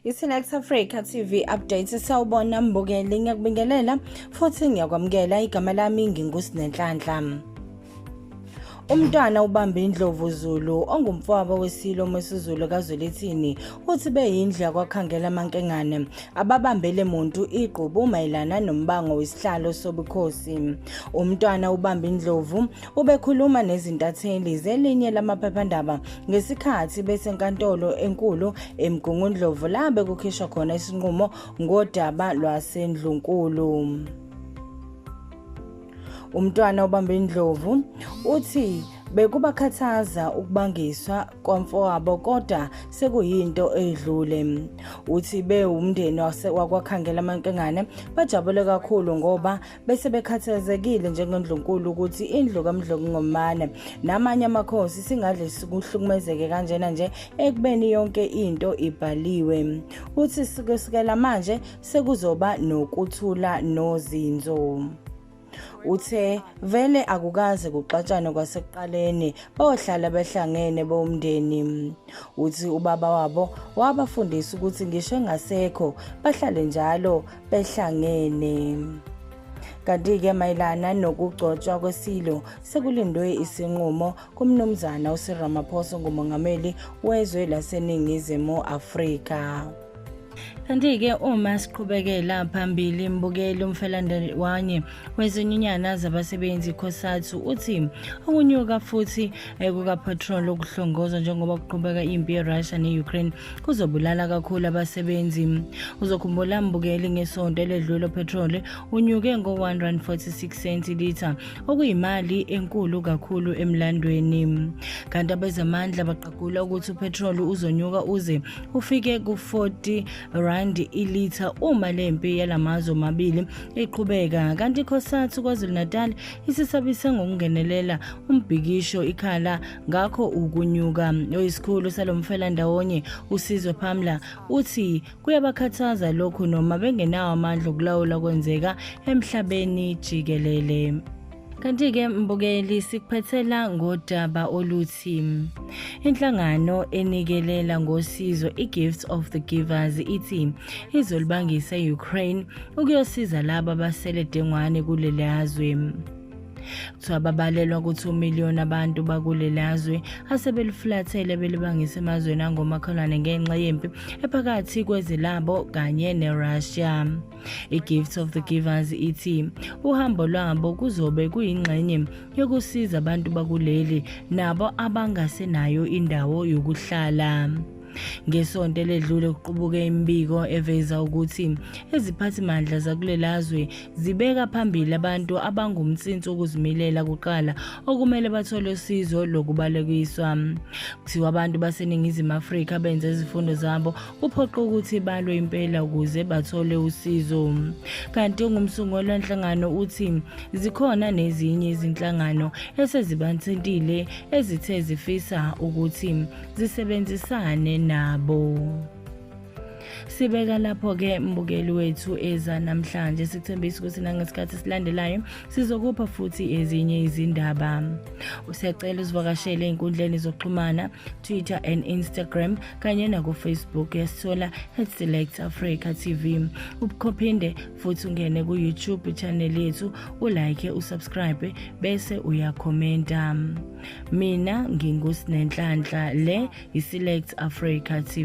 I-Select Africa TV update. Sawubona mbukeli, ngiyakubingelela futhi ngiyakwamukela. Igama lami nginguSinenhlanhla. Umntwana ubambe indlovu Zulu, ongumfowabo weSilo Misuzulu kaZwelithini, uthi beyindlu yakwaKhangela Amankengane ababambele muntu igqubu mayelana nombango wesihlalo sobukhosi. Umntwana ubambe indlovu ubekhuluma nezintatheli zelinye lamaphephandaba ngesikhathi besenkantolo enkulu eMgungundlovu, la bekukhishwa khona isinqumo ngodaba lwasendlunkulu. Umntwana ubambe indlovu uthi bekubakhathaza ukubangiswa kwamfowabo, kodwa sekuyinto edlule. Uthi bewumndeni wakwaKhangela Amankengane bajabule kakhulu ngoba bese bekhathazekile njengendlunkulu ukuthi indlu kaMdlongomane namanye amakhosi singadle kuhlukumezeke kanjena nje ekubeni yonke into ibhaliwe. Uthi kusukela manje sekuzoba nokuthula nozinzo. Uthe vele akukaze kuxatshanwe kwasekuqaleni, bohlala behlangene bomndeni. Uthi ubaba wabo wabafundisa ukuthi ngisho engasekho bahlale njalo behlangene. Kanti-ke mayelana nokugcotshwa kweSilo, sekulindwe isinqumo kuMnumzana uCyril Ramaphosa, ongumongameli wezwe laseNingizimu Afrika. Kanti-ke uma siqhubekela phambili, mbukeli, umfelandawonye wezinyunyana zabasebenzi COSATU uthi ukunyuka futhi kukapetrol okuhlongozwa njengoba kuqhubeka impi ye-Russia ne-Ukraine kuzobulala kakhulu abasebenzi. Uzokhumbula mbukeli, ngesonto eledlule upetrol unyuke ngo-1 rand 46 cents litha, okuyimali enkulu kakhulu emlandweni. Kanti abezamandla baqagula ukuthi upetrol uzonyuka uze ufike ku-40 rand ilitha uma lempi yalamazwe omabili iqhubeka. Kanti iCOSATU KwaZulu-Natal isisabise ngokungenelela umbhikisho ikhala ngakho ukunyuka. Oyisikhulu salomfelandawonye uSizwe Pamla uthi kuyabakhathaza lokhu noma bengenawo amandla okulawula kwenzeka emhlabeni jikelele. Kanti-ke mbukeli, sikuphethela ngodaba oluthi inhlangano enikelela ngosizo i-Gifts of the Givers ithi izolibangisa e-Ukraine ukuyosiza laba abasele dengwane kulelazwe. Kuthiwa babalelwa ku-2 million abantu bakulelazwe asebelifulathele belibangisa emazweni angomakhelwane ngenxa yempi ephakathi kweze labo kanye ne-Russia. I-Gifts of the Givers ithi uhambo lwabo kuzobe kuyingxenye yokusiza abantu bakuleli nabo abangasenayo indawo yokuhlala. Ngesonto eledlule kuqubuke imibiko eveza ukuthi iziphathimandla zakulelazwe zibeka phambili abantu abangumnsinsi wokuzimilela kuqala okumele bathole usizo lokubalekiswa. Kuthiwa abantu baseNingizimu Afrika benza izifundo zabo kuphoqa ukuthi balwe impela ukuze bathole usizo. Kanti ongumsunguli wenhlangano uthi zikhona nezinye izinhlangano esezibathintile ezithe zifisa ukuthi zisebenzisane nabo. Sibeka lapho-ke mbukeli wethu eza namhlanje, sikuthembisa ukuthi nangesikhathi esilandelayo sizokupha futhi ezinye izindaba. Usiyacela usivakashele ey'nkundleni zokuxhumana, Twitter and Instagram kanye naku-Facebook, yasithola @SelectAfrica TV. Uphinde futhi ungene ku-YouTube channel yethu, ulike, usubscribe bese uyakhomenta. Mina nginguSinenhlanhla, le i-Select Africa TV.